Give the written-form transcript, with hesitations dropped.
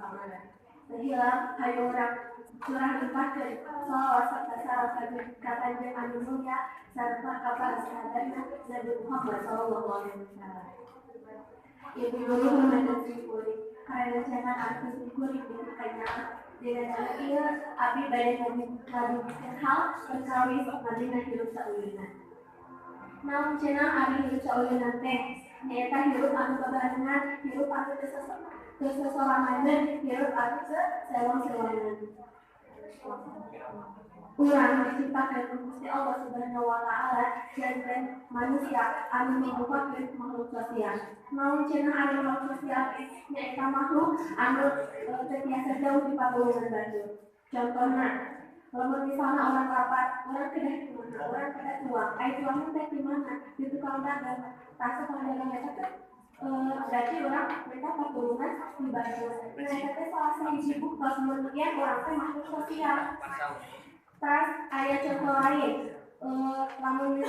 ka mana. Teu hilap, hayu urang curah limpahkeun shalawat serta salam ka Kanjeng anu mulia sarta ka para sahabatna, Nabi Muhammad sallallahu alaihi wasallam. Ibu-ibu nu hormatan simkuring, karerencangan anu simkuring dina dina danget ieu, abdi bade ngadugikeun hal perkawis ngamina hirup sauyunan. Naon cenah ari hirup sauyunan teh? Nyaeta hirup anu babarengan, hirup anu teu sosoranganeun, hirup anu teu sewang-sewangan. Urang diciptakeun ku Gusti Allah Subhanahu wa Ta'ala janten manusia anu mangrupakeun makhluk sosial. Naon cenah ari makhluk sosial teh? Nyaeta makhluk anu teu tiasa jauh ti patulungan batur. Contohna, lamun misalna urang lapar, urang kedah kumaha? Urang kedah tuang. Ai tuangna teh di mana? Di tukang dagang. Tah, tukang dagang eta teh berarti urang minta patulungan di batur. Nah, eta teh salah sahiji buktos mun yen urang teh makhluk sosial. Tas aya contoh lain, lamun di